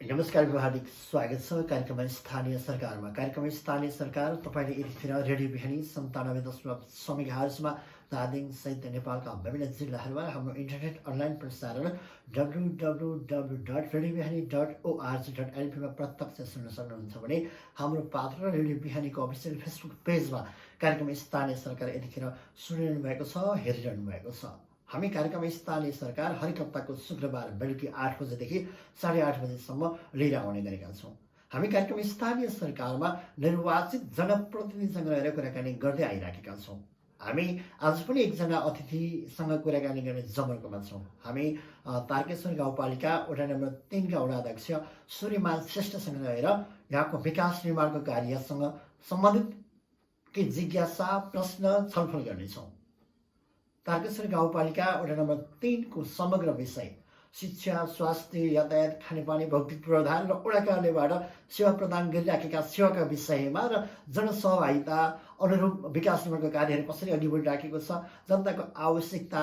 नमस्कार, हार्दिक स्वागत छ कार्यक्रम स्थानीय सरकारमा। कार्यक्रम स्थानीय सरकार तपाईँले यतिखेर रेडियो बिहानी 97.6 मेगाहर्जमा धादिङ सहित नेपालका विभिन्न जिल्लाहरूमा हाम्रो इन्टरनेट अनलाइन प्रसारण www.radiobihanي.org.lp मा प्रत्यक्ष सुन्न सक्नुहुन्छ भने हाम्रो पात्र रेडियो बिहानीको अफिसियल फेसबुक पेजमा कार्यक्रम स्थानीय सरकार यतिखेर सुनिरहनु भएको छ, हेरिरहनु भएको छ। हामी कार्यक्रम स्थानीय सरकार हरेक हप्ताको शुक्रबार बेलुकी 8 बजेदेखि 8:30 बजेसम्म लिएर आउने गरेका छौँ। हामी कार्यक्रम स्थानीय सरकारमा निर्वाचित जनप्रतिनिधिसँग रहेर कुराकानी गर्दै आइराखेका छौँ। हामी आज पनि एकजना अतिथिसँग कुराकानी गर्ने जमर्कोमा छौँ। हामी तारकेश्वर गाउँपालिका वडा नम्बर 3 का वडा अध्यक्ष सूर्यमान श्रेष्ठसँग रहेर यहाँको विकास निर्माणको कार्यसँग सम्बन्धित केही जिज्ञासा, प्रश्न छलफल गर्नेछौँ। तारकेश्वर गाउँपालिका वडा नम्बर 3 को समग्र विषय शिक्षा, स्वास्थ्य, यातायात, खानेपानी, भौतिक पूर्वाधार र वडा कार्यालयबाट सेवा प्रदान गरिराखेका सेवाका विषयमा र जनसहभागिता अनुरूप विकास निर्माणको कार्यहरू कसरी अघि बढिराखेको छ, जनताको आवश्यकता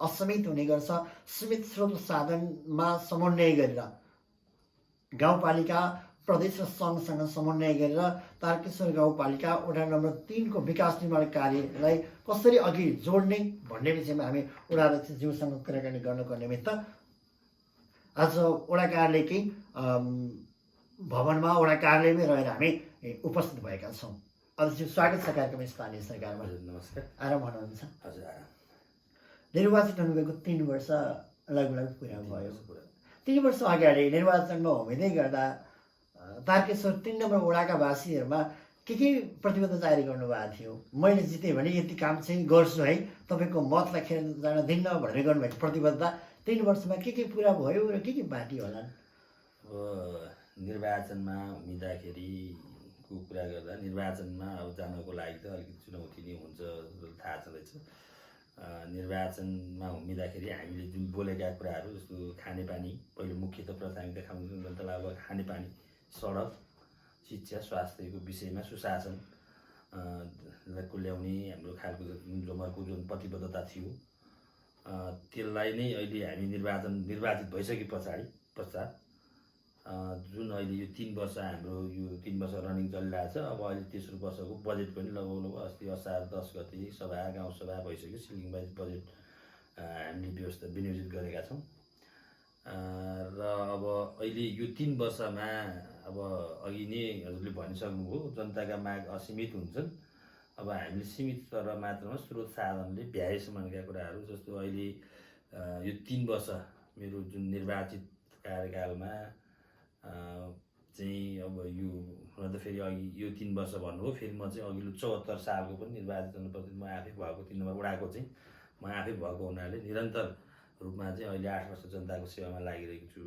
असीमित हुने गर्छ, सीमित स्रोत साधनमा समन्वय गरेर गाउँपालिका प्रदेश र सङ्घसँग समन्वय गरेर तारकेश्वर गाउँपालिका वडा नम्बर 3 को विकास निर्माण कार्यलाई कसरी अघि जोड्ने भन्ने विषयमा हामी वडा अध्यक्षज्यूसँग कुराकानी गर्नको निमित्त आज वडा कार्यालयकै भवनमा वडा कार्यालयमै रहेर हामी उपस्थित भएका छौँ। अध्यक्ष, स्वागत छ कार्यक्रम स्थानीय सरकारमा। नमस्कार। आराम हुनुहुन्छ? हजुर, आराम। निर्वाचित हुनुभएको 3 वर्ष लगभग पुरा भयो। 3 वर्ष अगाडि निर्वाचनमा उम्मेदै गर्दा तारकेश्वर 3 नम्बर वडाका वासीहरूमा के प्रतिबद्धता जारी गर्नुभएको थियो? मैले जितेँ भने यति काम चाहिँ गर्छु है, तपाईँको मतलाई खेर जान दिन्न भनेर गर्नुभएको प्रतिबद्धता 3 वर्षमा के पुरा भयो र के बाँकी होला? अब निर्वाचनमा हुँदाखेरिको कुरा गर्दा निर्वाचनमा अब जानको लागि त अलिकति चुनौती नै हुन्छ थाहा छँदैछ। निर्वाचनमा हुँदाखेरि हामीले जुन बोलेका कुराहरू जस्तो खानेपानी, पहिलो मुख्य त प्राथमिकता खानु जनतालाई अब खानेपानी, सडक, शिक्षा, स्वास्थ्यको विषयमा सुशासन को ल्याउने हाम्रो खालको जमर्को जुन प्रतिबद्धता थियो त्यसलाई नै अहिले हामी निर्वाचित भइसके पश्चात जुन अहिले यो 3 वर्ष हाम्रो यो 3 वर्ष रनिङ चलिरहेछ। अब अहिले तेस्रो वर्षको बजेट पनि लगभग अस्ति असार 10 गते सभा गाउँसभा भइसक्यो। सिलिङ वाइज बजेट हामीले विनियोजित गरेका छौँ र अब अहिले यो 3 वर्षमा अब अघि नै हजुरले भनिसक्नुभयो, जनताका माग असीमित हुन्छन्। अब हामीले सीमित तर मात्रामा स्रोत साधनले भ्याएसम्मका कुराहरू जस्तो अहिले यो 3 वर्ष मेरो जुन निर्वाचित कार्यकालमा चाहिँ अब यो हुन त फेरि अघि यो 3 वर्ष भन्नुभयो, फेरि म चाहिँ अघिल्लो 74 सालको पनि निर्वाचित जनप्रतिनिधि म आफै भएको 3 नम्बर वडाको चाहिँ म आफै भएको हुनाले निरन्तर रूपमा चाहिँ अहिले 8 वर्ष जनताको सेवामा लागिरहेको छु।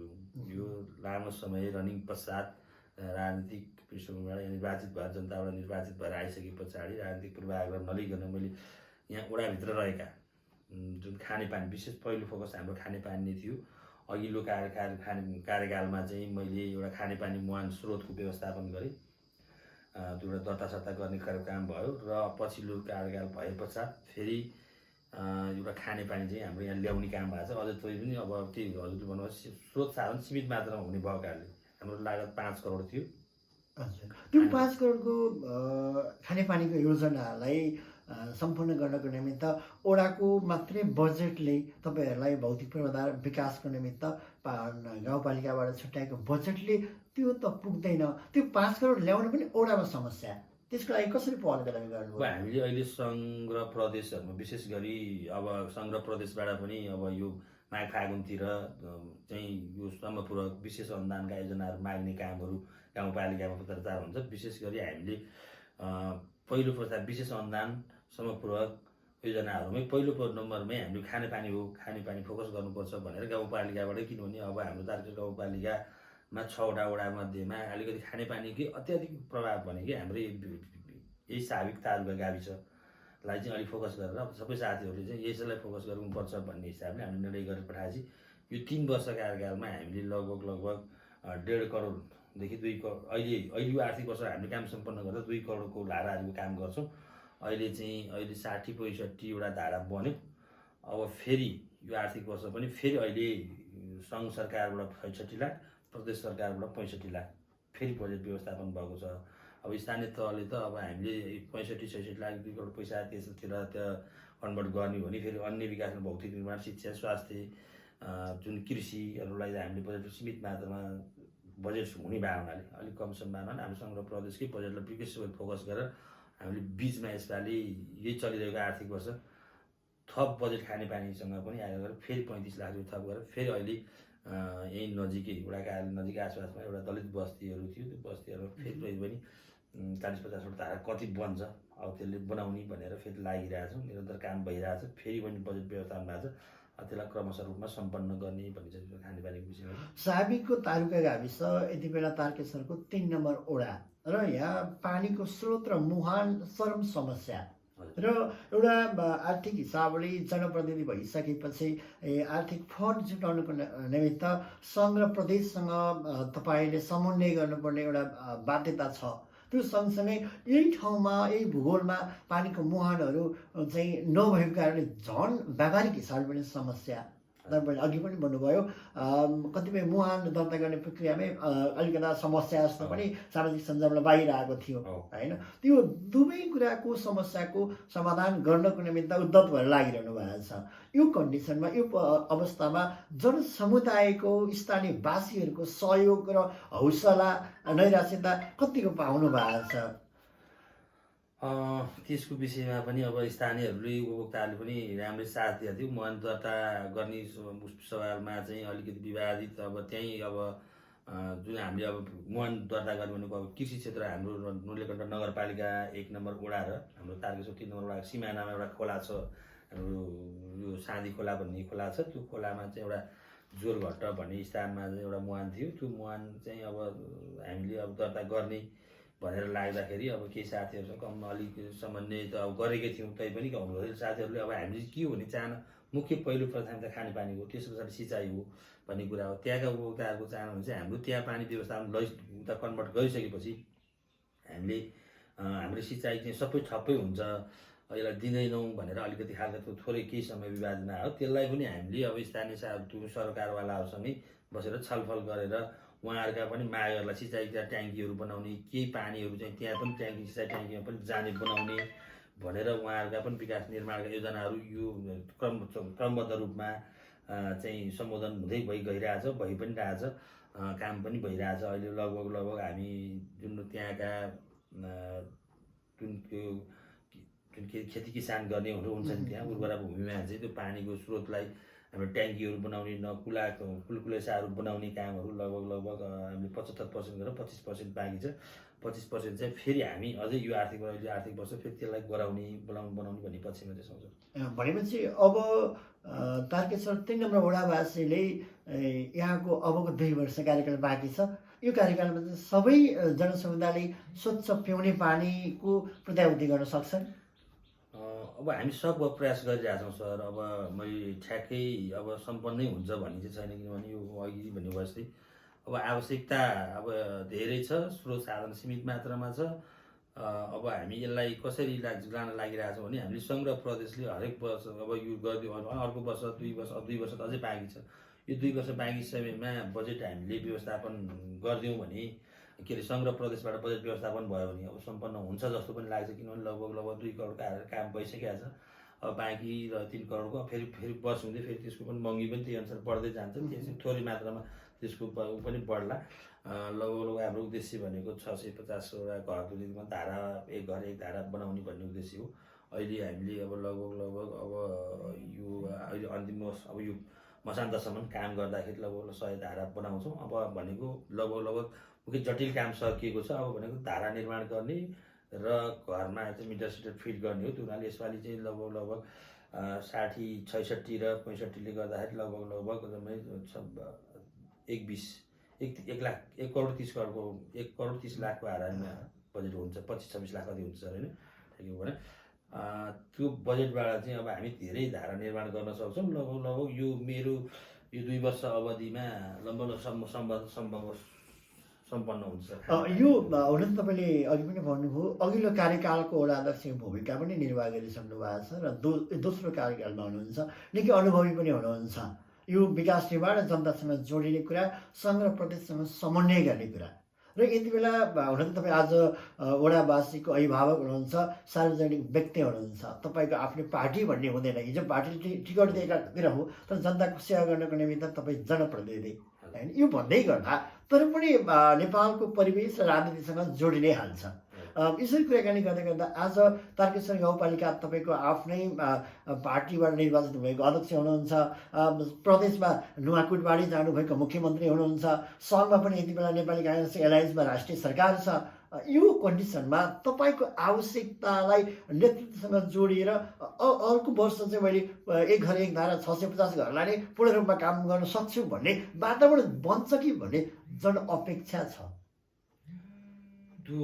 यो लामो समय रनिङ पश्चात राजनीतिक पृष्ठभूमिबाट निर्वाचित भएर जनताबाट निर्वाचित भएर आइसके पछाडि राजनीतिक पूर्वाग्रह नलिकन मैले यहाँ वडाभित्र रहेका जुन खानेपानी, विशेष पहिलो फोकस हाम्रो खानेपानी नै थियो। अघिल्लो कार्यकालमा चाहिँ मैले एउटा खानेपानी मुहान स्रोतको व्यवस्थापन गरेँ, त्यो एउटा दर्ता गर्ने काम भयो र पछिल्लो कार्यकाल भए पश्चात फेरि एउटा खानेपानी चाहिँ हाम्रो यहाँ ल्याउने काम भएको छ। अझ तै पनि अब त्यही हजुरले भन्नुभयो स्रोत साधन सीमित मात्रामा हुने भएको कारणले हाम्रो लागत 5 करोड थियो। हजुर, त्यो 5 करोडको खानेपानीको योजनालाई सम्पूर्ण गर्नको निमित्त वडाको मात्रै बजेटले तपाईँहरूलाई भौतिक पूर्वाधार विकासको निमित्त गाउँपालिकाबाट छुट्याएको बजेटले त्यो त पुग्दैन। त्यो 5 करोड ल्याउन पनि वडामा समस्या, त्यसको लागि कसरी पहल कदमी गर्नुभयो? अब हामीले अहिले सङ्घ र प्रदेशहरूमा विशेष गरी अब सङ्घ र प्रदेशबाट पनि अब यो माघ फागुनतिर चाहिँ यो समपूर्वक विशेष अनुदानका योजनाहरू माग्ने कामहरू गाउँपालिकामा पत्रचार हुन्छ। विशेष गरी हामीले पहिलो प्रस्ताव विशेष अनुदान समपूर्वक योजनाहरूमै पहिलो नम्बरमै हामीले खानेपानी हो, खानेपानी फोकस गर्नुपर्छ भनेर गाउँपालिकाबाटै, किनभने अब हाम्रो तारकेश्वर गाउँपालिकामा 6वटा वडामध्येमा अलिकति खानेपानीकै अत्याधिक प्रभाव भनेकै हाम्रो यही साविक तालुका गाविसलाई चाहिँ अलिक फोकस गरेर अब सबै साथीहरूले चाहिँ यसैलाई फोकस गर्नुपर्छ भन्ने हिसाबले हामीले निर्णय गरेर पठाएपछि यो 3 वर्ष कार्यकालमा हामीले लगभग 1.5 करोडदेखि 2 करोड अहिले यो आर्थिक वर्ष हामीले काम सम्पन्न गर्दा 2 करोडको धाराहरूको काम गर्छौँ। अहिले 60-65 वटा धारा बन्यो। अब फेरि यो आर्थिक वर्ष पनि फेरि अहिले सङ्घ सरकारबाट 65 लाख प्रदेश सरकारबाट 65 लाख फेरि बजेट व्यवस्थापन भएको छ। अब स्थानीय तहले त अब हामीले 65-66 लाख 2 करोड पैसा त्यसतिर त्यो कन्भर्ट गर्ने हो भने फेरि अन्य विकास भौतिक निर्माण शिक्षा स्वास्थ्य जुन कृषिहरूलाई हामीले बजेट सीमित मात्रामा बजेट हुने भए हुनाले अलिक कम सम्भावना हामी संघ र प्रदेशकै बजेटलाई विशेष फोकस गरेर हामीले बिचमा यसपालि यही चलिरहेको आर्थिक वर्ष थप बजेट खानेपानीसँग पनि आएर गरेर फेरि 35 लाख रुपियाँ थप गरेर फेरि अहिले यही नजिकै वडा कार्यालय नजिकै आसपासमा एउटा दलित बस्तीहरू थियो त्यो बस्तीहरू फेरि पनि 40-50 वटा धारा कति बन्छ अब त्यसले बनाउने भनेर फेरि लागिरहेछ निरन्तर काम भइरहेछ फेरि पनि बजेट व्यवस्थापन भएको छ त्यसलाई क्रमशः रूपमा सम्पन्न गर्ने भन्ने चाहिँ खानेपानीको विषयमा साबिकको तालुका गाविस यति बेला तारकेश्वरको 3 नम्बर ओडा र यहाँ पानीको स्रोत र मुहान चरम समस्या र एउटा आर्थिक हिसाबले जनप्रतिनिधि भइसकेपछि आर्थिक फन्ड जुटाउनुको निमित्त सङ्घ र प्रदेशसँग तपाईँले समन्वय गर्नुपर्ने एउटा बाध्यता छ। त्यो सँगसँगै यही ठाउँमा यही भूगोलमा पानीको मुहानहरू चाहिँ नभएको कारणले झन् व्यावहारिक हिसाबले पनि समस्या तपाईँले अघि पनि भन्नुभयो कतिपय मुहान दर्ता गर्ने प्रक्रियामै अलिकता समस्या जस्तो पनि सामाजिक सञ्जालमा बाहिर आएको थियो होइन। त्यो दुवै कुराको समस्याको समाधान गर्नको निमित्त उद्धत भएर लागिरहनु भएको छ। यो कन्डिसनमा यो अवस्थामा जनसमुदायको स्थानीयवासीहरूको सहयोग र हौसला नैराश्यता कतिको पाउनु भएको छ? त्यसको विषयमा पनि अब स्थानीयहरूले उपभोक्ताहरूले पनि राम्रै साथ दिएको थियो। मुहान दर्ता गर्ने सवालमा चाहिँ अलिकति विवादित अब त्यहीँ अब जुन हामीले अब मुहान दर्ता गर्ने भनेको अब कृषि क्षेत्र हाम्रो नुलेकण्ठ नगरपालिका 1 नम्बर वडा र हाम्रो तारकेश्वर 3 नम्बर वडा सिमानामा एउटा खोला छ हाम्रो यो साँधी खोला भन्ने खोला छ। त्यो खोलामा चाहिँ एउटा जोरघट्ट भन्ने स्थानमा चाहिँ एउटा मुहान थियो। त्यो मुहान चाहिँ अब हामीले अब दर्ता गर्ने भनेर लाग्दाखेरि अब केही साथीहरूसँग कम अलिक समन्वय त अब गरेकै थियौँ तैपनि साथीहरूले अब हामीले के हो भने चाहना मुख्य पहिलो प्राथमिकता खानेपानी हो त्यस पछाडि सिँचाइ हो भन्ने कुरा हो। त्यहाँका उपभोक्ताहरूको चाहना हुन्छ हाम्रो त्यहाँ पानी व्यवस्थापन उता कन्भर्ट गरिसकेपछि हामीले हाम्रो सिँचाइ चाहिँ सबै ठप्पै हुन्छ यसलाई दिँदैनौँ भनेर अलिकति खालको थोरै केही समय विवादमा आयो। त्यसलाई पनि हामीले अब स्थानीय सरकारवालाहरूसँगै बसेर छलफल गरेर उहाँहरूका पनि मागहरूलाई सिँचाइका ट्याङ्कीहरू बनाउने केही पानीहरू चाहिँ त्यहाँ पनि ट्याङ्की सिँचाइ ट्याङ्कीमा पनि जाने बनाउने भनेर उहाँहरूका पनि विकास निर्माणका योजनाहरू यो क्रमबद्ध रूपमा चाहिँ सम्बोधन हुँदै गइरहेछ भइ पनि रहेछ काम पनि भइरहेछ। अहिले लगभग हामी जुन त्यहाँका जुन खेती किसान गर्नेहरू हुन्छन् त्यहाँ उर्वरा भूमिमा चाहिँ त्यो पानीको स्रोतलाई हाम्रो ट्याङ्कीहरू बनाउने कुलकुलेसाहरू बनाउने कामहरू लगभग हामीले 75% गरेर 25% बाँकी छ। 25% चाहिँ फेरि हामी अझै यो आर्थिक वर्ष फेरि त्यसलाई बनाउने भन्ने पक्षमा चाहिँ सोच्छौँ। भनेपछि अब तारकेश्वर 3 नम्बर वडावासीले यहाँको अबको 2 वर्ष कार्यकाल बाँकी छ। यो कार्यकालमा चाहिँ सबै जनसमुदायले स्वच्छ पिउने पानीको प्रत्याभूति गर्न सक्छन्। अब हामी सब प्रयास गरिरहेछौँ सर। अब मैले ठ्याक्कै अब सम्पन्नै हुन्छ भन्ने चाहिँ छैन किनभने यो अघि भन्नुभयो जस्तै अब आवश्यकता अब धेरै छ स्रोत साधन सीमित मात्रामा छ। अब हामी यसलाई कसरी लान लागिरहेछौँ भने हामीले सङ्घ र प्रदेशले हरेक वर्ष अब यो गरिदियो अर्को वर्ष 2 वर्ष त अझै बाँकी छ। यो 2 वर्ष बाँकी समयमा बजेट हामीले व्यवस्थापन गरिदियौँ भने के अरे सङ्घ र प्रदेशबाट बजेट व्यवस्थापन भयो भने अब सम्पन्न हुन्छ जस्तो पनि लाग्छ किनभने लगभग 2 करोडको काम भइसकेको छ। अब बाँकी र 3 करोडको फेरि वर्ष हुँदै फेरि त्यसको पनि महँगी पनि त्यही अनुसार बढ्दै जान्छ। त्यसै थोरै मात्रामा त्यसको पनि बढ्ला। लगभग हाम्रो उद्देश्य भनेको 650 वटा घरधुरीमा धारा एक घर एक धारा बनाउने भन्ने उद्देश्य हो। अहिले हामीले अब लगभग अब यो अहिले अन्तिम अब यो मसान्तसम्म काम गर्दाखेरि लगभग 100 धारा बनाउँछौँ। अब भनेको लगभग मुख्य जटिल काम सकिएको छ। अब भनेको धारा निर्माण गर्ने र घरमा चाहिँ मिटर सिटर फिट गर्ने हो। त्यो हुनाले यसपालि चाहिँ लगभग 60, 66 र 65ले गर्दाखेरि लगभग जम्मै 1 करोड 30 करोडको 1 करोड 30 लाखको हारामा बजेट हुन्छ। 25-26 लाख कति हुन्छ सर होइन ठिक हो भने त्यो बजेटबाट चाहिँ अब हामी धेरै धारा निर्माण गर्न सक्छौँ। लगभग यो मेरो यो 2 वर्ष अवधिमा सम्भव सम्पन्न हुन्छ। यो हुन त तपाईँले अघि पनि भन्नुभयो अघिल्लो कार्यकालको वडा अध्यक्षको भूमिका पनि निर्वाह गरिसक्नु भएको छ र दोस्रो कार्यकालमा हुनुहुन्छ निकै अनुभवी पनि हुनुहुन्छ यो विकास निर्माण र जनतासँग जोडिने कुरा, सङ्घ र प्रदेशसँग समन्वय गर्ने कुरा। र यति बेला हुन त तपाईँ आज वडावासीको अभिभावक हुनुहुन्छ, सार्वजनिक व्यक्ति हुनुहुन्छ, तपाईँको आफ्नै पार्टी भन्ने हुँदैन। हिजो पार्टीले टिकट दिएका किन हो, तर जनताको सेवा गर्नको निमित्त तपाईँ जनप्रतिनिधि होइन। यो भन्दै गर्दा तर पनि नेपालको परिवेश र राजनीतिसँग जोडिनै हाल्छ। यसरी कुराकानी गर्दै गर्दा आज तारकेश्वर गाउँपालिका तपाईँको आफ्नै पार्टीबाट निर्वाचित भएको अध्यक्ष हुनुहुन्छ, प्रदेशमा नुवाकोटबाडी जानुभएको मुख्यमन्त्री हुनुहुन्छ, सङ्घमा पनि यति बेला नेपाली काङ्ग्रेस एलायन्समा राष्ट्रिय सरकार छ। यो कन्डिसनमा तपाईँको आवश्यकतालाई नेतृत्वसँग जोडिएर अर्को वर्ष चाहिँ मैले एक घर एक धारा 650 घरलाई नै पूर्ण रूपमा काम गर्न सक्छु भन्ने वातावरण बन्छ कि भन्ने जनअपेक्षा छ। त्यो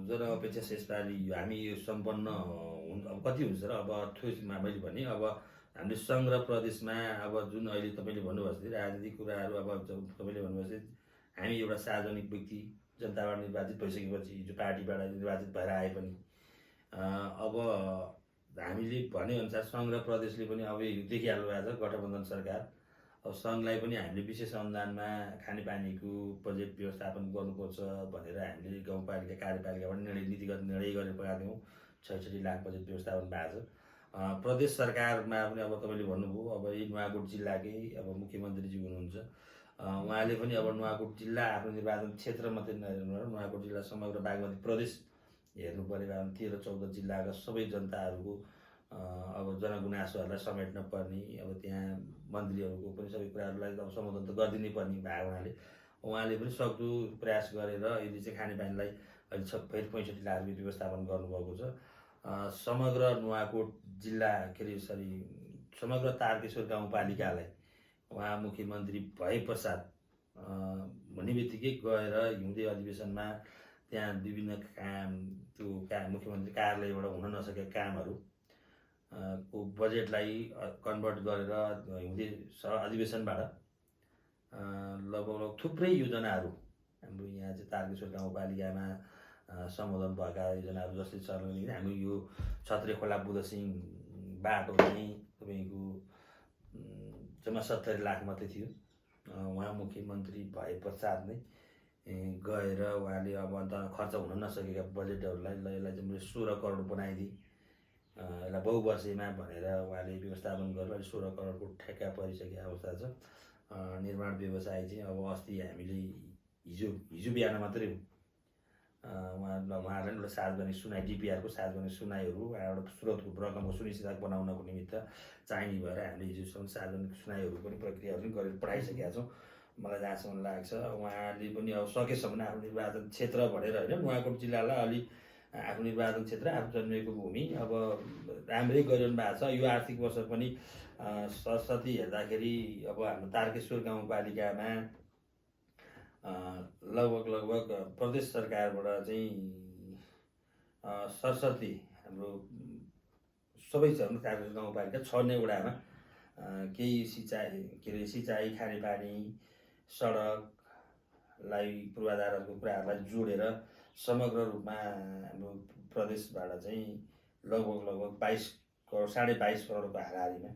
जनअपेक्षा यसपालि हामी यो सम्पन्न अब कति हुन्छ र अब ठोसमा मैले भने अब हामीले सङ्घ र प्रदेशमा अब जुन अहिले तपाईँले भन्नुभएको जस्तै राजनीतिक कुराहरू अब तपाईँले भन्नुभएको जस्तै हामी एउटा सार्वजनिक व्यक्ति जनताबाट निर्वाचित भइसकेपछि जो पार्टीबाट निर्वाचित भएर आए पनि अब हामीले भनेअनुसार सङ्घ र प्रदेशले पनि अब देखिहाल्नु भएको छ गठबन्धन सरकार। अब सङ्घलाई पनि हामीले विशेष अनुदानमा खानेपानीको बजेट व्यवस्थापन गर्नुपर्छ भनेर हामीले गाउँपालिका कार्यपालिकाबाट नीतिगत निर्णय गरेर पठाएको थियौँ। 66 लाख बजेट व्यवस्थापन भएको छ। प्रदेश सरकारमा पनि अब तपाईँले भन्नुभयो अब यही नुवाकोट जिल्लाकै अब मुख्यमन्त्रीजी हुनुहुन्छ, उहाँले पनि अब नुवाकोट जिल्ला आफ्नो निर्वाचन क्षेत्र मात्रै नहेर्नु, नुवाकोट जिल्ला समग्र बागमती प्रदेश हेर्नु परेको 13-14 जिल्लाका सबै जनताहरूको अब जनगुनासोहरूलाई समेट्न पर्ने, अब त्यहाँ मन्त्रीहरूको पनि सबै कुराहरूलाई अब सम्बोधन त गरिदिनै पर्ने भएको उहाँले पनि सक्दो प्रयास गरेर अहिले चाहिँ खानेपानीलाई अहिले फेरि 65 लाख रुपियाँ व्यवस्थापन गर्नुभएको छ। समग्र नुवाकोट जिल्ला के अरे समग्र तारकेश्वर गाउँपालिकालाई उहाँ मुख्यमन्त्री भए पश्चात भन्ने बित्तिकै गएर हिउँदे अधिवेशनमा त्यहाँ विभिन्न काम त्यो मुख्यमन्त्री कार्यालयबाट हुन नसकेका कामहरू को बजेटलाई कन्भर्ट गरेर हिउँदे अधिवेशनबाट लगभग थुप्रै योजनाहरू हाम्रो यहाँ चाहिँ तारकेश्वर गाउँपालिकामा सम्बोधन भएका योजनाहरू जस्तै छ। हामी यो छत्रे खोला बुधसिंह बाटो चाहिँ तपाईँको जम्मा 70 लाख मात्रै थियो। उहाँ मुख्यमन्त्री भए पश्चात नै गएर उहाँले अब अन्त खर्च हुन नसकेका बजेटहरूलाई यसलाई चाहिँ मैले 16 करोड बनाइदिएँ, यसलाई बहुवर्षीयमा भनेर उहाँले व्यवस्थापन गरेर 16 करोडको ठेक्का परिसकेको अवस्था छ। निर्माण व्यवसाय चाहिँ अब अस्ति हामीले हिजो बिहान मात्रै उहाँलाई एउटा सार्वजनिक सुनाइ डिपिआरको सार्वजनिक सुनाइहरू एउटा स्रोतको रकमको सुनिश्चित बनाउनको निमित्त चाहिने भएर हामीले हिजोसम्म सार्वजनिक सुनाइहरू पनि प्रक्रियाहरू पनि गरेर पठाइसकेका छौँ। मलाई जहाँसम्म लाग्छ उहाँले पनि अब सकेसम्म आफ्नो निर्वाचन क्षेत्र भनेर होइन नुवाकोट जिल्लालाई अलि आफ्नो निर्वाचन क्षेत्र आफू जन्मिएको भूमि अब राम्रै गरिरहनु भएको छ। यो आर्थिक वर्ष पनि सरस्वती हेर्दाखेरि अब हाम्रो तारकेश्वर गाउँपालिकामा लगभग प्रदेश सरकारबाट चाहिँ सरस्वती हाम्रो सबै हाम्रो तारकेश्वर गाउँपालिका 6 वडामा केही सिँचाइ खानेपानी सडकलाई पूर्वाधारको कुराहरूलाई जोडेर समग्र रूपमा हाम्रो प्रदेशबाट चाहिँ लगभग 22 करोड 22.5 करोडको हाराहारीमा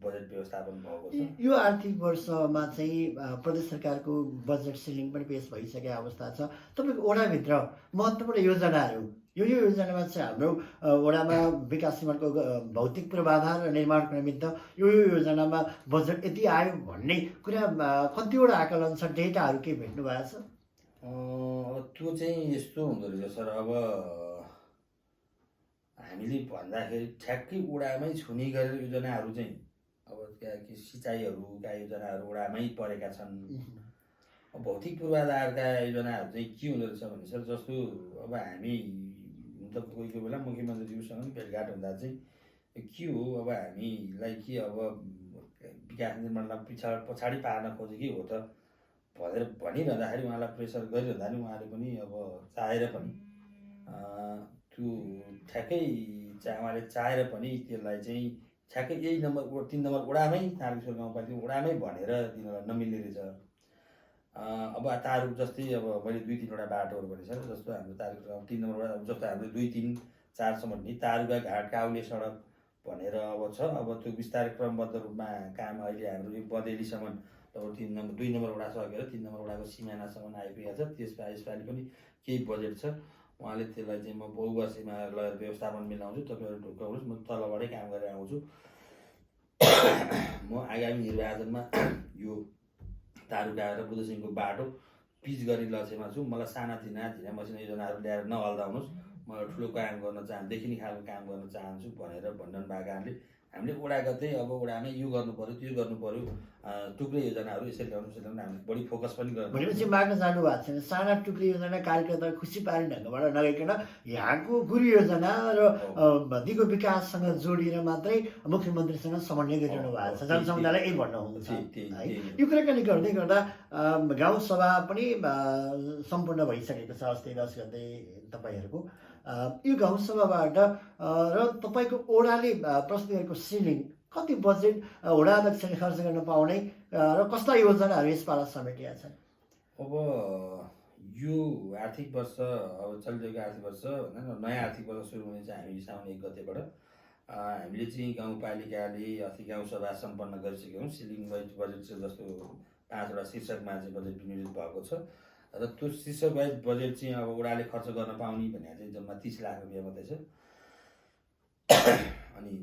बजेट व्यवस्थापन भएको छ। यो आर्थिक वर्षमा चाहिँ प्रदेश सरकारको बजेट सिलिङ पनि पेश भइसकेको अवस्था छ। तपाईँको वडाभित्र महत्त्वपूर्ण योजनाहरू यो योजनामा चाहिँ हाम्रो वडामा विकास निर्माणको भौतिक पूर्वाधार र निर्माणको निमित्त यो योजनामा बजेट यति आयो भन्ने कुरा कतिवटा आकलन छ, डेटाहरू के भेट्नु भएको छ? त्यो चाहिँ यस्तो हुँदो रहेछ सर, अब हामीले भन्दाखेरि ठ्याक्कै वडामै छुने गरेर योजनाहरू चाहिँ अब कि सिँचाइहरूका योजनाहरू वडामै परेका छन्। भौतिक पूर्वाधारका योजनाहरू चाहिँ के हुँदो रहेछ भने सर जस्तो अब हामी त कोही बेला मुख्यमन्त्रीज्यूसँग पनि भेटघाट हुँदा चाहिँ के हो अब हामीलाई के अब विकास निर्माणलाई पछाडि पार्न खोजेकै हो त भनेर भनिरहँदाखेरि उहाँलाई प्रेसर गरिरहँदा नि उहाँले पनि अब चाहेर पनि त्यो ठ्याक्कै उहाँले चाहेर पनि त्यसलाई चाहिँ ठ्याक्कै यही 3 नम्बर वडामै तारकेश्वर गाउँपालिका वडामै भनेर तिनीहरूलाई नमिल्ने रहेछ। अब तारु जस्तै अब मैले 2-3 बाटोहरू भने सर जस्तो हाम्रो तारकेश्वर गाउँ 3 नम्बर वडा जस्तो हाम्रो 2-3-4 सम्म नि तारुका घाट काउले सडक भनेर अब छ। अब त्यो बिस्तारै क्रमबद्ध रूपमा काम अहिले हाम्रो यो बदेलीसम्म अब 2 नम्बर वडा सकेर 3 नम्बर वडाको सिमानासम्म आइपुगेको छ। यसपालि पनि केही बजेट छ। उहाँले त्यसलाई चाहिँ म बहुवर्षीमा लगेर व्यवस्थापन मिलाउँछु, तपाईँहरू ढुक्क हुनुहोस्, म तलबाटै काम गरेर आउँछु। म आगामी निर्वाचनमा यो तारुका र बुद्धसिंहको बाटो पिच गर्ने लक्ष्यमा छु। मलाई सानातिना धिना मसिना योजनाहरू ल्याएर नहल्दाउनुहोस्, म ठुलो काम गर्न चाहन्छु, देखिने खालको काम गर्न चाहन्छु भनेर भनिरहनु भएको कारणले हामीले वडागतै अब वडामै यो गर्नु पऱ्यो, त्यो गर्नु पऱ्यो, टुक्रे योजनाहरू यसरी ल्याउनु हामीले बढी फोकस पनि गर्नु। भनेपछि माग्न जानु भएको छैन, साना टुक्री योजना कार्यकर्ता खुसी पार्ने ढङ्गबाट नगइकन यहाँको गुरु योजना र दिगो विकाससँग जोडिएर मात्रै मुख्यमन्त्रीसँग समन्वय गरिरहनु भएको छ। जनसमुदायलाई यही भन्नुहुन्छ है। यो कुराकानी गर्दै गर्दा गाउँसभा पनि सम्पूर्ण भइसकेको छ। अस्ति 10 गते तपाईँहरूको यो गाउँसभाबाट र तपाईँको ओडाले प्रस्तुत गरेको सिलिङ कति बजेट वडा अध्यक्षले खर्च गर्न पाउने र कस्ता योजनाहरू यसपालि समेटिया छन्? अब यो आर्थिक वर्ष, अब चलिरहेको आर्थिक वर्ष भन्दा नयाँ आर्थिक वर्ष सुरु हुने चाहिँ हामी साउन 1 गतेबाट हामीले चाहिँ गाउँपालिकाले अस्ति गाउँसभा सम्पन्न गरिसक्यौँ। सिलिङ वाइज बजेट चाहिँ जस्तो 5वटा शीर्षकमा चाहिँ बजेट विनियोजित भएको छ र त्यो शीर्षक वाइज बजेट चाहिँ अब वडाले खर्च गर्न पाउने भने चाहिँ जम्मा 30 लाख रुपियाँ मात्रै छ। अनि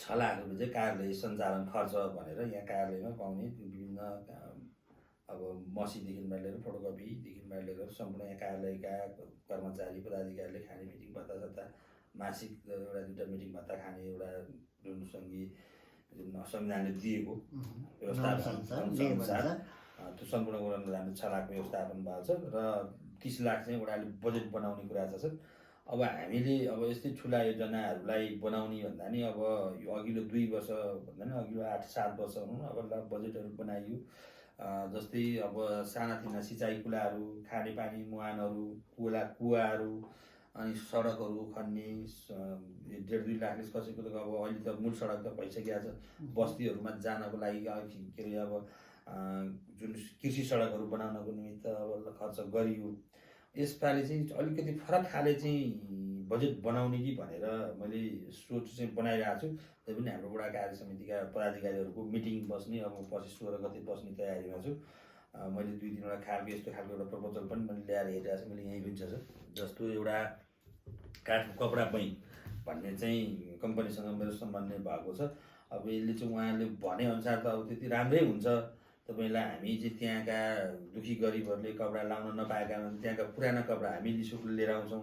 6 लाख रुपियाँ चाहिँ कार्यालय सञ्चालन खर्च भनेर यहाँ कार्यालयमा पाउने विभिन्न अब मसीदेखि लिएर फोटोकपीदेखि लिएर सम्पूर्ण यहाँ कार्यालयका कर्मचारी पदाधिकारीले खाने मिटिङ भत्ता सत्ता, मासिक एउटा 2टा मिटिङ भत्ता खाने एउटा जुन संविधानले दिएको व्यवस्थापन अनुसार त्यो सम्पूर्ण गर्न जाने 6 लाख व्यवस्थापन भएको छ र 30 लाख चाहिँ वडाले बजेट बनाउने कुरा छ। अब हामीले अब यस्तै ठुला योजनाहरूलाई बनाउने भन्दा नि अब यो अघिल्लो 2 वर्ष भन्दा नि अघिल्लो 8-7 वर्ष हुनु अब बजेटहरू बनाइयो। जस्तै अब सानातिना सिँचाइ कुलाहरू, खानेपानी मुहानहरू, कुवाहरू, अनि सडकहरू खन्ने 1.5-2 लाखले कसैको त अब अहिले त मूल सडक त भइसकेको छ। बस्तीहरूमा जानको लागि के अरे अब जुन कृषि सडकहरू बनाउनको निमित्त अब खर्च गरियो। यसपालि चाहिँ अलिकति फरक खाले चाहिँ बजेट बनाउने कि भनेर मैले सोच चाहिँ बनाइरहेको छु। त्यही पनि हाम्रो वडा कार्य समितिका पदाधिकारीहरूको मिटिङ बस्ने अब पछि 16 गते बस्ने तयारीमा छु। मैले 2-3वटा खालको यस्तो खालको एउटा प्रपोजल पनि मैले ल्याएर हेरिरहेको छु। मैले यहीँ पनि छ जस्तो एउटा काठको कपडा बैङ्क भन्ने चाहिँ कम्पनीसँग मेरो समन्वय भएको छ। अब यसले चाहिँ उहाँले भनेअनुसार त अब त्यति राम्रै हुन्छ। तपाईँलाई हामी चाहिँ त्यहाँका दुखी गरिबहरूले कपडा लाउन नपाएका त्यहाँका पुराना कपडा हामी निःशुल्क लिएर आउँछौँ।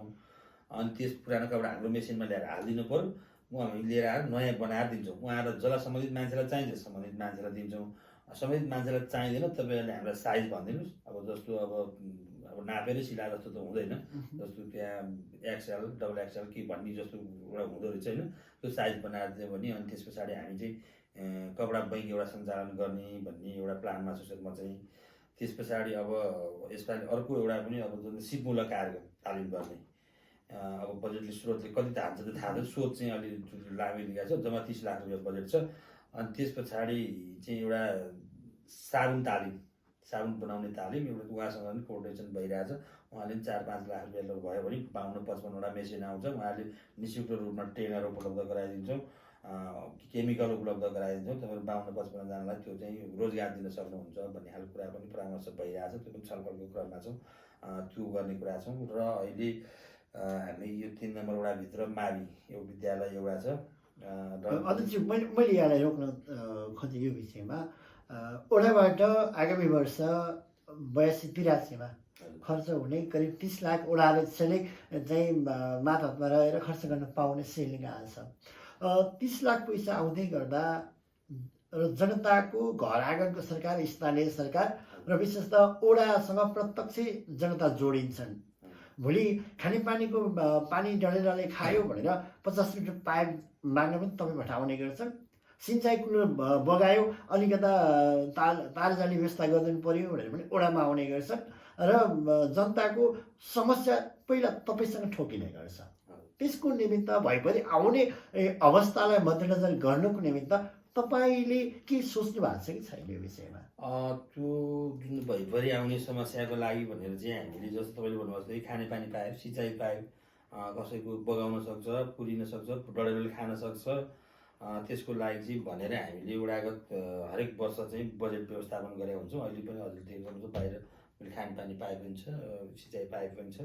अनि त्यस पुरानो कपडा हाम्रो मेसिनमा ल्याएर हालिदिनु पऱ्यो, हामी लिएर आएर नयाँ बनाएर दिन्छौँ। उहाँलाई जसलाई सम्बन्धित मान्छेलाई चाहिन्छ सम्बन्धित मान्छेलाई दिन्छौँ। सम्बन्धित मान्छेलाई चाहिँदैन तपाईँहरूले हामीलाई साइज भनिदिनुहोस्। अब जस्तो अब नापेरै सिला जस्तो त हुँदैन। जस्तो त्यहाँ XL, XXL के भन्ने जस्तो एउटा हुँदो रहेछ होइन, त्यो साइज बनाएर दियो भने अनि त्यस पछाडि हामी चाहिँ कपडा बैङ्क एउटा सञ्चालन गर्ने भन्ने एउटा प्लानमा छु सर म चाहिँ। त्यस पछाडि अब यसपालि अर्को एउटा पनि अब जुन सिपमूलक कार्यक्रम तालिम गर्ने अब बजेटले स्रोतले कति थाल्छ त थाहा छैन। स्रोत चाहिँ अलि लामै लिएको छ, जम्मा 30 लाख रुपियाँ बजेट छ। अनि त्यस पछाडि चाहिँ एउटा साबुन बनाउने तालिम एउटा उहाँसँग पनि कोर्डिनेसन भइरहेछ। उहाँले पनि 4-5 लाख रुपियाँ भयो भने 52-55वटा मेसिन आउँछ। उहाँले निःशुल्क रूपमा ट्रेनर उपलब्ध गराइदिन्छौँ, केमिकल उपलब्ध गराइदिन्छौँ। तपाईँहरू 52-55 जनालाई त्यो चाहिँ रोजगार दिन सक्नुहुन्छ भन्ने खालको कुरा पनि परामर्श भइरहेछ। त्यो पनि छलफलको क्रममा छौँ, त्यो गर्ने कुरा छौँ। र अहिले हामी यो 3 नम्बर वडाभित्र मावि यो विद्यालय एउटा छ। अध्यक्ष मैले यहाँलाई रोक्न खोजेँ यो विषयमा। वडाबाट आगामी वर्ष 82-83मा खर्च हुने करिब 30 लाख वडा अध्यक्षले चाहिँ मातहतमा रहेर खर्च गर्न पाउने सेलिङ आएछ। 30 लाख पैसा आउँदै गर्दा र जनताको घर आँगनको सरकार, स्थानीय सरकार र विशेषतः वडासँग प्रत्यक्ष जनता जोडिन्छन्। भोलि खानेपानीको पानी डडेलले खायो भनेर 50 लिटर पाइप माग्न पनि तपाईँबाट आउने गर्छन्। सिँचाइ कुलो बगायो अलिकता तारजाली व्यवस्था गरिदिनु पर्यो भनेर पनि वडामा आउने गर्छन् र जनताको समस्या पहिला तपाईँसँग ठोकिने गर्छ। त्यसको निमित्त भइपरि आउने अवस्थालाई मध्यनजर गर्नुको निमित्त तपाईँले के सोच्नु भएको छ कि छैन यो विषयमा? त्यो जुन भइपरि आउने समस्याको लागि भनेर चाहिँ हामीले जस्तो तपाईँले भन्नुभएको जस्तै खानेपानी पाइप, सिँचाइ पाइप कसैको बगाउन सक्छ, पुरिन सक्छ, डडेलोले खान सक्छ, त्यसको लागि चाहिँ भनेर हामीले एउटागत हरेक वर्ष चाहिँ बजेट व्यवस्थापन गरेका हुन्छौँ। अहिले पनि हजुर देख्नुहुन्छ बाहिर खानेपानी पाइप पनि छ, सिँचाइ पाइप पनि छ।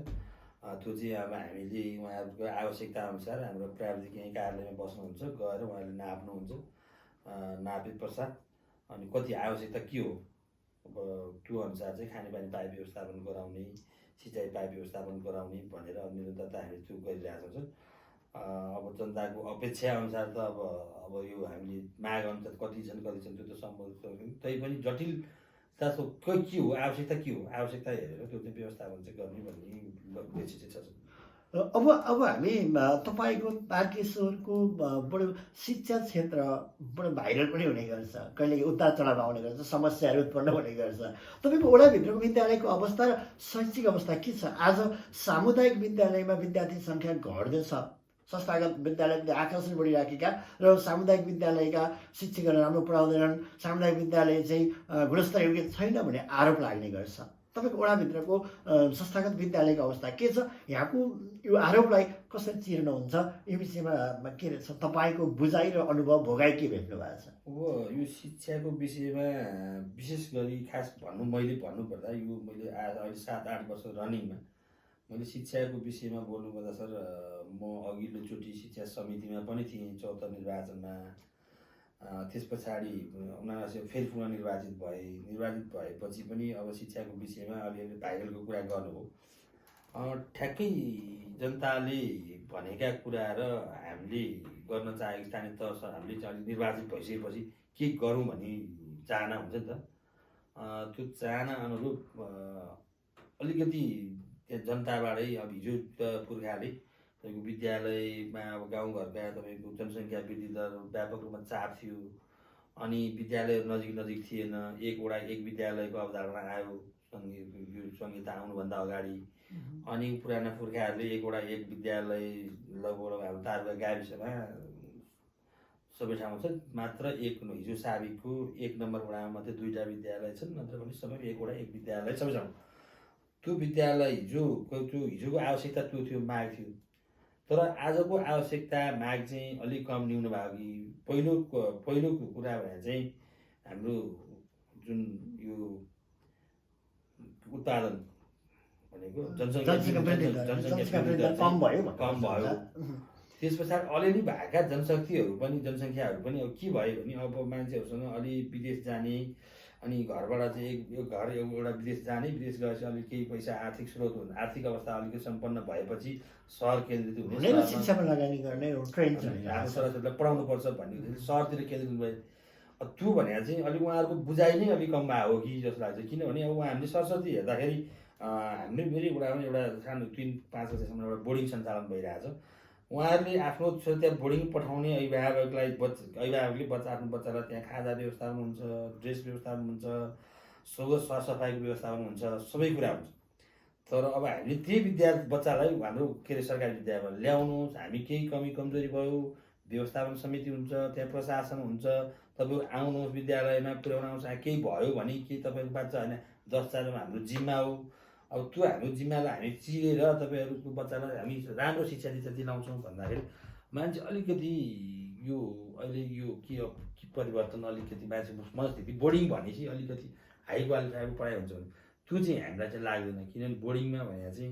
त्यो चाहिँ अब हामीले उहाँहरूको आवश्यकता अनुसार हाम्रो प्राविधिक यहीँ कार्यालयमा बस्नुहुन्छ, गएर उहाँहरूले नाप्नुहुन्छ। नापे पश्चात अनि कति आवश्यकता के हो अब त्यो अनुसार चाहिँ खानेपानी पाइप व्यवस्थापन गराउने, सिँचाइ पाइप व्यवस्थापन गराउने भनेर निरन्तरता हामीले त्यो गरिरहेका छौँ। अब जनताको अपेक्षा अनुसार त अब यो हामीले माग अनुसार कति छन् त्यो त सम्बन्ध तैपनि जटिलता के हो, आवश्यकता के हो, आवश्यकता हेरेर त्यो चाहिँ व्यवस्थापन चाहिँ गर्ने भन्ने उद्देश्य चाहिँ छ। अब हामी तपाईँको तारकेश्वरको बडो शिक्षा क्षेत्र बडो भाइरल पनि हुने गर्छ, कहिले उतार चढाव आउने गर्छ, समस्याहरू उत्पन्न हुने गर्छ। तपाईँको वडाभित्रको विद्यालयको अवस्था र शैक्षिक अवस्था के छ? आज सामुदायिक विद्यालयमा विद्यार्थी सङ्ख्या घट्दैछ, संस्थागत विद्यालयले आकर्षण बढिराखेका र सामुदायिक विद्यालयका शिक्षकहरू राम्रो पढाउँदैनन्, सामुदायिक विद्यालय चाहिँ गुणस्तरयोग्य छैन भन्ने आरोप लाग्ने गर्छ। तपाईँको वडाभित्रको संस्थागत विद्यालयको अवस्था के छ? यहाँको यो आरोपलाई कसरी चिर्नुहुन्छ? यो विषयमा के रहेछ तपाईँको बुझाइ र अनुभव भोगाइ के भेट्नु भएको छ? अब यो शिक्षाको विषयमा विशेष गरी खास मैले भन्नुपर्दा यो मैले अहिले 7-8 वर्ष रनिङमा मैले शिक्षाको विषयमा बोल्नुपर्दा सर म अघिल्लोचोटि शिक्षा समितिमा पनि थिएँ 74 निर्वाचनमा। त्यस पछाडि 79 फेरि पुनः निर्वाचित भएपछि पनि अब शिक्षाको विषयमा अलिअलि भाइरलको कुरा गर्नुभयो। ठ्याक्कै जनताले भनेका कुरा र हामीले गर्न चाहेको स्थानीय तह हामीले चाहिँ अलिक निर्वाचित भइसकेपछि के गरौँ भन्ने चाहना हुन्छ नि त। त्यो चाहना अनुरूप अलिकति त्यहाँ जनताबाटै अब हिजो त पुर्खाले तपाईँको विद्यालयमा अब गाउँघरका तपाईँको जनसङ्ख्या वृद्धि दर व्यापक रूपमा चाप थियो। अनि विद्यालयहरू नजिक थिएन, एक विद्यालयको अवधारणा आयो संहिता आउनुभन्दा अगाडि। अनि पुराना पुर्खाहरूले एक विद्यालय लगभग हाम्रो तारुका गाविसमा सबै ठाउँमा छ मात्र हिजो साबिकको 1 नम्बर वडामा मात्रै 2टा विद्यालय छन्, नत्र पनि सबै एक विद्यालय सबै ठाउँ। त्यो विद्यालय हिजोको आवश्यकता त्यो थियो, माग थियो। तर आजको आवश्यकता माग चाहिँ अलिक कम न्यून भयो कि पहिलोको कुरा भने चाहिँ हाम्रो जुन यो उत्पादन भनेको जनसङ्ख्या कम भयो। त्यस पछाडि अलिअलि भएका जनशक्तिहरू पनि जनसङ्ख्याहरू पनि अब के भयो भने अब मान्छेहरूसँग अलि विदेश जाने, अनि घरबाट चाहिँ एउटा विदेश जाने, विदेश गएपछि अलिक केही पैसा आर्थिक स्रोत हुन्छ, आर्थिक अवस्था अलिकति सम्पन्न भएपछि सहर केन्द्रित हुने, शिक्षामा लगानी गर्ने ट्रेन्ड छ, आफ्नो छोराछोरीलाई पढाउनु पर्छ भन्ने सहरतिर केन्द्रित भए। त्यो भनेर चाहिँ अलिक उहाँहरूको बुझाइ नै अलिक कम भएको हो कि जस्तो लाग्छ। किनभने अब उहाँहरूले सरस्वती हेर्दाखेरि मेरो बुढामा एउटा सानो 3-5 वर्षसम्म एउटा बोर्डिङ सञ्चालन भइरहेछ। उहाँहरूले आफ्नो छोरा त्यहाँ बोर्डिङ पठाउने अभिभावकले आफ्नो बच्चालाई त्यहाँ खाजा व्यवस्थापन हुन्छ, ड्रेस व्यवस्थापन हुन्छ, सरसफाइको व्यवस्थापन हुन्छ, सबै कुरा हुन्छ। तर अब हामीले त्यही बच्चालाई हाम्रो सरकारी विद्यालयमा ल्याउनुहोस्, हामी केही कमी कमजोरी भयो, व्यवस्थापन समिति हुन्छ, त्यहाँ प्रशासन हुन्छ, तपाईँहरू आउनुहोस् विद्यालयमा पुर्याउन आउँछ, केही भयो भने के तपाईँको बच्चा होइन 10 चारमा हाम्रो जिम्मा हो। अब त्यो हाम्रो जिम्मालाई हामी चिरेर तपाईँहरूको बच्चालाई हामी राम्रो शिक्षा दीक्षा दिलाउँछौँ भन्दाखेरि मान्छे अलिकति यो अहिले यो के परिवर्तन अलिकति मान्छे मनस्थिति बोर्डिङ भनेपछि अलिकति हाई क्वालिफाईको पढाइ हुन्छ भने त्यो चाहिँ हामीलाई चाहिँ लाग्दैन। किनभने बोर्डिङमा भने चाहिँ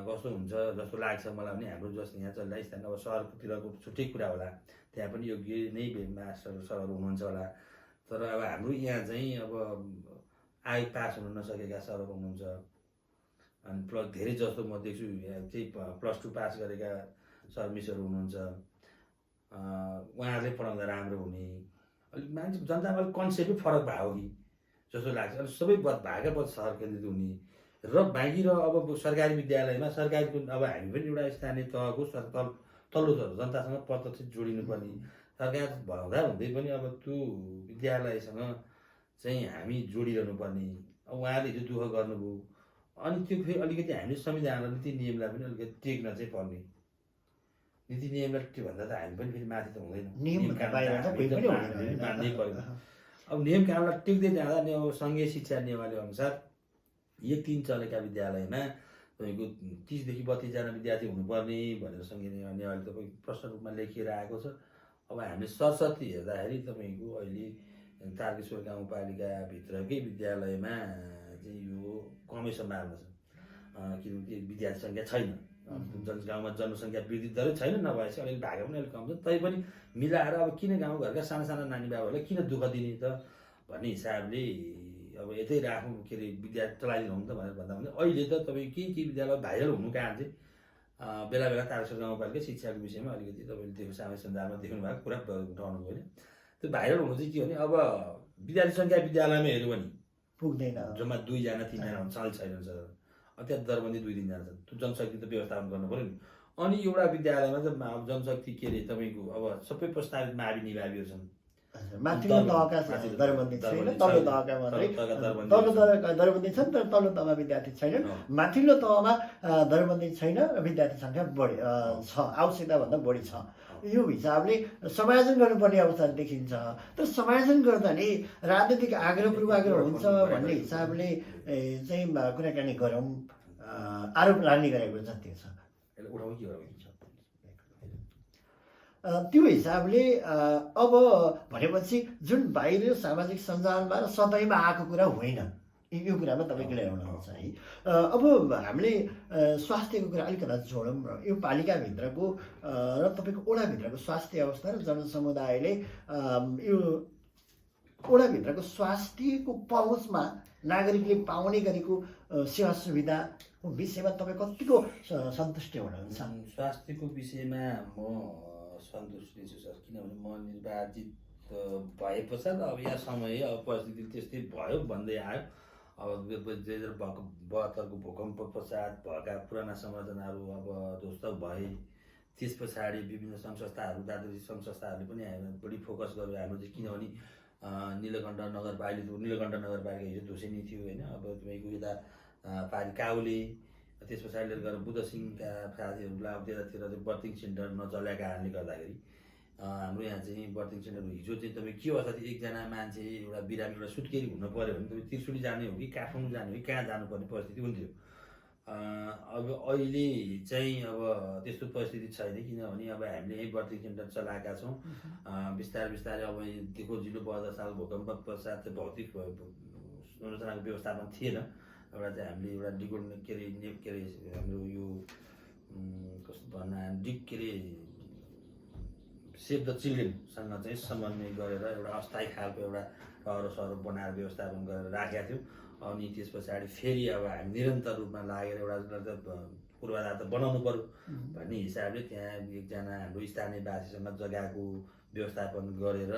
कस्तो हुन्छ जस्तो लाग्छ मलाई भने हाम्रो जस्तो यहाँ चल्दा स्थानीय अब सहरतिरको छुट्टै कुरा होला, त्यहाँ पनि योग्य नै मास्टर सरहरू हुनुहुन्छ होला। तर अब हाम्रो यहाँ चाहिँ अब आयोग पास हुन नसकेका सरहरू हुनुहुन्छ, अनि धेरै जस्तो म देख्छु चाहिँ +2 पास गरेका सर मिसहरू हुनुहुन्छ। उहाँहरूले पढाउँदा राम्रो हुने अलिक मान्छे जनतामा अलिक कन्सेप्टै फरक भएको कि जस्तो लाग्छ। अनि सबै भाका पछि सहर केन्द्रित हुने र बाँकी र अब सरकारी विद्यालयमा सरकारको अब हामी पनि एउटा स्थानीय तहको तल्लो जनतासँग प्रत्यक्ष जोडिनुपर्ने, सरकार हुँदै पनि अब त्यो विद्यालयसँग चाहिँ हामी जोडिरहनु पर्ने। अब उहाँहरूले जो दुःख गर्नुभयो, अनि त्यो फेरि अलिकति हामीले संविधान र नीति नियमलाई पनि अलिकति टेक्न चाहिँ पर्ने। नीति नियमलाई भन्दा त हामी पनि फेरि माथि त हुँदैन, मान्नै पर्यो। अब नियम कानुनलाई टेक्दै जाँदा नि अब सङ्घीय शिक्षा नियमावली अनुसार 1-3 चलेका विद्यालयमा तपाईँको 30 देखि 32 जना विद्यार्थी हुनुपर्ने भनेर सङ्घीय नियमावली तपाईँ प्रश्न रूपमा लेखिएर आएको छ। अब हामीले सरस्वती हेर्दाखेरि तपाईँको अहिले तारकेश्वर गाउँपालिकाभित्रकै विद्यालयमा चाहिँ यो कमै सम्भावना छ, किनकि विद्यार्थी सङ्ख्या छैन, गाउँमा जनसङ्ख्या वृद्धि दरै छैन, नभएपछि अलिक भागा पनि अलिक कम छ। तैपनि मिलाएर अब किन गाउँघरका साना साना नानी बाबुहरूलाई किन दुःख दिने त भन्ने हिसाबले अब यतै राखौँ, के अरे विद्यार्थी चलाइदिनु त भनेर भन्दा पनि अहिले त तपाईँ के विद्यालय भाइरल हुनु कारण चाहिँ बेला बेला तारकेश्वर गाउँपालिका शिक्षाको विषयमा अलिकति तपाईँले त्यो सामाजिक सञ्जालमा देख्नु भएको कुरा उठाउनु भयो होइन। त्यो भाइरल हुनु चाहिँ के भने अब विद्यार्थी सङ्ख्या विद्यालयमा हेऱ्यो भने पुग्दैन, जम्मा 2 जना 3 जना चाल छैन सर, त्यहाँ दरबन्दी 2-3 जना छन्, त्यो जनशक्ति त व्यवस्थापन गर्नु पऱ्यो नि। अनि एउटा विद्यालयमा त जनशक्ति के अरे तपाईँको अब सबै प्रस्तावित मावि निभावीहरू छन्, माथिल्लो तहका दरबन्दी छैन, तल्लो तहका मात्रै तल्लो तहका दरबन्दी छन् तर तल्लो तहमा विद्यार्थी छैनन्। माथिल्लो तहमा दरबन्दी छैन, विद्यार्थी सङ्ख्या बढी छ, आवश्यकताभन्दा बढी छ। यो हिसाबले समायोजन गर्नुपर्ने अवस्था देखिन्छ। तर समायोजन गर्दा नि राजनीतिक आग्रह पूर्वाग्रह हुन्छ भन्ने हिसाबले चाहिँ कुराकानी गरौँ, आरोप लाग्ने गरेको जति छ त्यो हिसाबले अब भनेपछि जुन बाहिर सामाजिक सञ्जालमा र सतैमा आएको कुरा होइन, यो कुरामा तपाईँ क्लियर हुनुहुन्छ है। अब हामीले स्वास्थ्यको कुरा अलिकति जोडौँ र यो पालिकाभित्रको र तपाईँको ओडाभित्रको स्वास्थ्य अवस्था र जनसमुदायले यो ओडाभित्रको स्वास्थ्यको पहुँचमा नागरिकले पाउने गरेको सेवा सुविधाको विषयमा तपाईँ कतिको सन्तुष्टि हुनुहुन्छ? स्वास्थ्यको विषयमा म सन्तुष्टि छु सर, किनभने म निर्वाचित भए पछाडि अब यहाँ समय अब परिस्थिति त्यस्तै भयो भन्दै आयो। अब 2072 को भूकम्प पश्चात भएका पुराना संरचनाहरू अब ध्वस्त भए, त्यस पछाडि विभिन्न सङ्घ संस्थाहरू, दार्जिलिङ सङ्घ संस्थाहरूले पनि बढी फोकस गर्यो हाम्रो चाहिँ, किनभने नीलकण्ठ नगरपालिका हिजो धुसेनी थियो होइन। अब तपाईँको यता पारी काउले, त्यस पछाडि लिएर गएर बुद्ध सिंहका साथीहरूलाई अब त्यतातिर चाहिँ बर्थिङ सेन्टर नचलेका कारणले गर्दाखेरि हाम्रो यहाँ चाहिँ बर्थिङ सेन्टर हिजो चाहिँ तपाईँ के अवस्था थियो, एकजना मान्छे एउटा बिरामी एउटा सुत्केरी हुनु पऱ्यो भने तपाईँ त्रिशुली जाने हो कि काठमाडौँ जाने हो कि कहाँ जानुपर्ने परिस्थिति हुन्थ्यो। अब अहिले चाहिँ अब त्यस्तो परिस्थिति छैन, किनभने अब हामीले यहीँ बर्थिङ सेन्टर चलाएका छौँ। बिस्तारै अब देखो 2012 साल भूकम्प पश्चात चाहिँ भौतिक संरचनाको व्यवस्थापन थिएन। एउटा चाहिँ हामीले एउटा डिगोल के अरे हाम्रो यो कस्तो भन्नु के अरे सेभ द चिल्ड्रेनसँग चाहिँ समन्वय गरेर एउटा अस्थायी खालको एउटा सहर बनाएर व्यवस्थापन गरेर राखेका थियौँ। अनि त्यस पछाडि फेरि अब हामी निरन्तर रूपमा लागेर एउटा पूर्वाधार त बनाउनु पऱ्यो भन्ने हिसाबले त्यहाँ एकजना हाम्रो स्थानीयवासीसँग जग्गाको व्यवस्थापन गरेर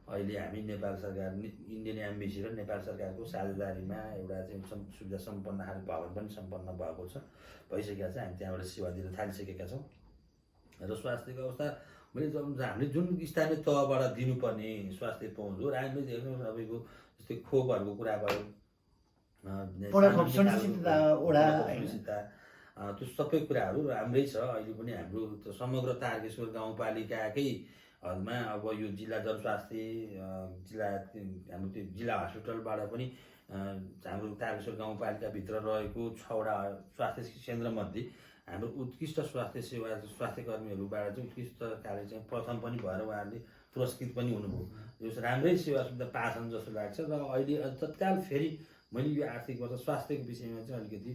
अहिले हामी नेपाल सरकार, इन्डियन एम्बेसी र नेपाल सरकारको साझेदारीमा एउटा चाहिँ सुविधा सम्पन्न खालको भवन पनि सम्पन्न भएको छ, भइसकेका छ। हामी त्यहाँबाट सेवा दिन थालिसकेका छौँ। र स्वास्थ्यको अवस्था मैले हामीले जुन स्थानीय तहबाट दिनुपर्ने स्वास्थ्य पहुँच हो, हामीले देख्नु तपाईँको जस्तै खोपहरूको कुरा भयो, त्यो सबै कुराहरू राम्रै छ। अहिले पनि हाम्रो समग्र तारकेश्वर गाउँपालिकाकै हदमा अब यो जिल्ला जनस्वास्थ्य जिल्ला हाम्रो त्यो जिल्ला हस्पिटलबाट पनि हाम्रो तारकेश्वर गाउँपालिकाभित्र रहेको 6वटा स्वास्थ्य केन्द्रमध्ये हाम्रो उत्कृष्ट स्वास्थ्य सेवा स्वास्थ्य कर्मीहरूबाट चाहिँ उत्कृष्ट कार्य चाहिँ प्रथम पनि भएर उहाँहरूले पुरस्कृत पनि हुनुभयो। यो राम्रै सेवा सुविधा पाछन् जस्तो लाग्छ। र अहिले तत्काल फेरि मैले यो आर्थिक वर्ष स्वास्थ्यको विषयमा चाहिँ अलिकति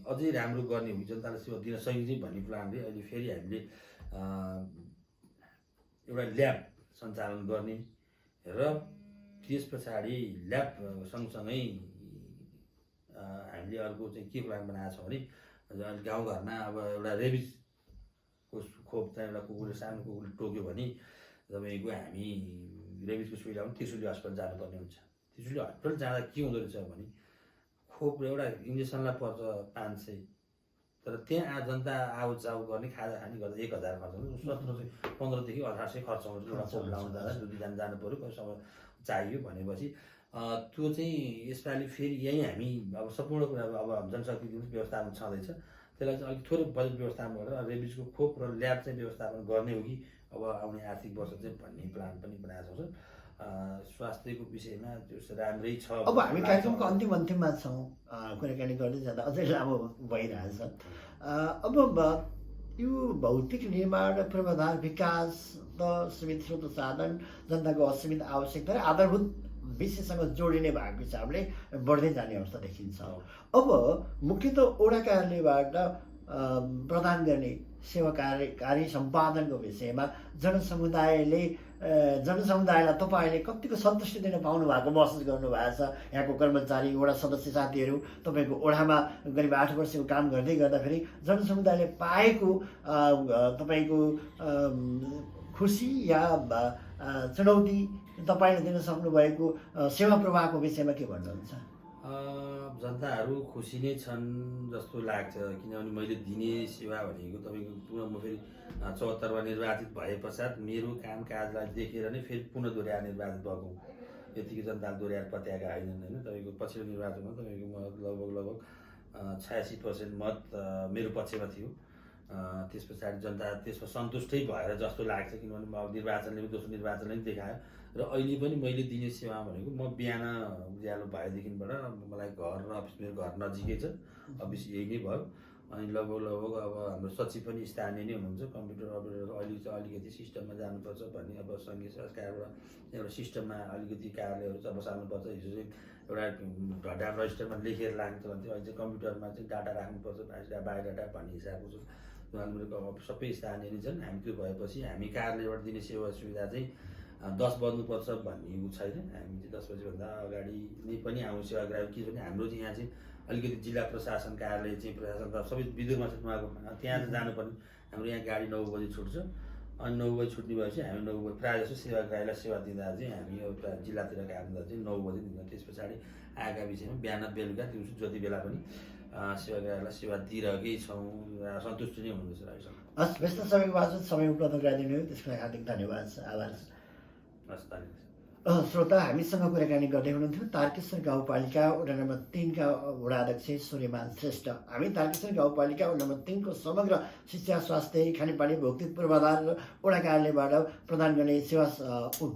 अझै राम्रो गर्ने हो, जनतालाई सेवा दिन सकिन्छ भन्ने प्लानले अहिले फेरि हामीले एउटा ल्याब सञ्चालन गर्ने र त्यस पछाडि ल्याब सँगसँगै हामीले अर्को चाहिँ के प्लान बनाएको छौँ भने गाउँघरमा अब एउटा रेबिजको खोप चाहिँ एउटा कुकुरले सानो कुकुरले टोक्यो भने तपाईँको हामी रेबिजको सुविधा पनि त्रिशुली हस्पिटल जानुपर्ने हुन्छ। त्रिशुली हस्पिटल जाँदा के हुँदो रहेछ भने खोप एउटा इन्जेक्सनलाई पर्छ 500, तर त्यहाँ जनता आउजाउ गर्ने खाजा खाने गर्दा 1000 खर्च हुन्छ। 15देखि 1800 खर्च हुन्छ एउटा खोप लाउनु जाँदा, 2-3 जानु पऱ्यो, पैसा चाहियो भनेपछि त्यो चाहिँ यसपालि फेरि यहीँ हामी अब सम्पूर्ण कुरा अब जनशक्ति व्यवस्थापन छँदैछ, त्यसलाई चाहिँ अलिक थोरै बजेट व्यवस्थापन गरेर रेबिजको खोप र ल्याब चाहिँ व्यवस्थापन गर्ने हो कि अब आउने आर्थिक वर्ष चाहिँ भन्ने प्लान पनि बनाएको छ। स्वास्थ्यको विषयमा त्यो राम्रै छ। अब हामी कार्यक्रमको अन्तिममा छौँ, कुराकानी गर्दै जाँदा अझै लामो भइरहेछ। अब यो भौतिक निर्माण र पूर्वाधार विकास त सीमित स्रोत साधन जनताको असीमित आवश्यकता र आधारभूत विषयसँग जोडिने भएको हिसाबले बढ्दै जाने अवस्था देखिन्छ। अब मुख्यतः वडा कार्यालयबाट प्रदान गर्ने सेवा कार्य सम्पादनको विषयमा जनसमुदायलाई तपाईँले कतिको सन्तुष्टि दिन पाउनु भएको महसुस गर्नुभएको छ? यहाँको कर्मचारी वडा सदस्य साथीहरू तपाईँको वडामा करिब 8 वर्षको काम गर्दै गर्दाखेरि जनसमुदायले पाएको तपाईँको खुसी या चुनौती तपाईँले दिन सक्नुभएको सेवा प्रवाहको विषयमा के भन्नुहुन्छ? जनताहरू खुसी नै छन् जस्तो लाग्छ, किनभने मैले दिने सेवा भनेको तपाईँको पुनः म फेरि 74मा निर्वाचित भए पश्चात मेरो काम काजलाई देखेर नै फेरि पुनः दोहोऱ्याएर निर्वाचित भएको। यतिको जनताले दोहोऱ्याएर पत्याएका होइनन् होइन। तपाईँको पछिल्लो निर्वाचनमा तपाईँको लगभग 86% मत मेरो पक्षमा थियो। त्यस पछाडि जनता त्यसमा सन्तुष्टै भएर जस्तो लाग्छ, किनभने निर्वाचनले दोस्रो निर्वाचनले पनि देखायो। र अहिले पनि मैले दिने सेवा भनेको म बिहान उज्यालो भएदेखिबाट मलाई घर र अफिस, मेरो घर नजिकै छ, अफिस यही नै भयो। अनि लगभग अब हाम्रो सचिव पनि स्थानीय नै हुनुहुन्छ। कम्प्युटर अपरेटर अहिले चाहिँ अलिकति सिस्टममा जानुपर्छ भन्ने अब सङ्घीय सरकारबाट एउटा सिस्टममा अलिकति कार्यालयहरू चाहिँ अब सार्नुपर्छ। हिजो चाहिँ एउटा डाटा रजिस्टरमा लेखेर लाग्छ भन्थ्यो, अहिले चाहिँ कम्प्युटरमा चाहिँ डाटा राख्नुपर्छ, बायोडाटा भन्ने हिसाबको छ। उहाँहरू सबै स्थानीय नै छन्। हामी त्यो भएपछि हामी कार्यालयबाट दिने सेवा सुविधा चाहिँ 10 बज्नुपर्छ भन्ने उ छैन। हामी चाहिँ 10 बजीभन्दा अगाडि नै पनि आउँ सेवाग्राही। के भने हाम्रो चाहिँ यहाँ चाहिँ अलिकति जिल्ला प्रशासन कार्यालय चाहिँ प्रशासन त सबै विदुरमा छ उहाँको, त्यहाँ चाहिँ जानुपर्ने। हाम्रो यहाँ गाडी 9 बजी छुट्छ। अनि 9 बजी छुट्ने भएपछि हामी 9 बजी प्रायः जस्तो सेवाग्राहीलाई सेवा दिँदा चाहिँ हामी एउटा जिल्लातिर काम गर्दा चाहिँ 9 बजी दिन्छौँ। त्यस पछाडि आएका विषयमा बिहान बेलुका दिउँसो जति बेला पनि सेवाग्राहीलाई सेवा दिइरहेकै छौँ। सन्तुष्टि नै हुनुहुन्छ अहिलेसम्म। हस्, व्यस्त समयको बावजुद समय उपलब्ध गराइदिनु हो, त्यसको लागि हार्दिक धन्यवाद, आभार। हस्, धन्यवाद। श्रोता, हामीसँग कुराकानी गर्दै हुनुहुन्थ्यो तारकेश्वर गाउँपालिका वडा नम्बर 3 का वडा अध्यक्ष सूर्यमान श्रेष्ठ। हामी तारकेश्वर गाउँपालिका वडा नम्बर 3 को समग्र शिक्षा, स्वास्थ्य, खानेपानी, भौतिक पूर्वाधार र वडा कार्यालयबाट प्रदान गर्ने सेवा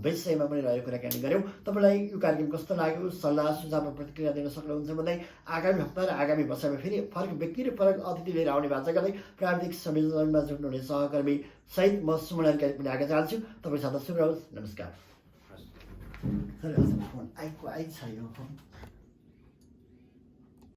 विषयमा पनि रहेर कुराकानी गऱ्यौँ। तपाईँलाई यो कार्यक्रम कस्तो लाग्यो? सल्लाह सुझाव र प्रतिक्रिया दिन सक्नुहुन्छ भन्दै आगामी हप्ता र आगामी वर्षमा फेरि फरक व्यक्ति र फरक अतिथि लिएर आउने बाचा गर्दै प्राविधिक संयोजनमा जुट्नुहुने सहकर्मी सहित म सुमन अधिकारी पनि आगे चाहन्छु। तपाईँ साथ शुभ रहोस्। नमस्कार। सर, फोन आइको आइ छ यो फोन।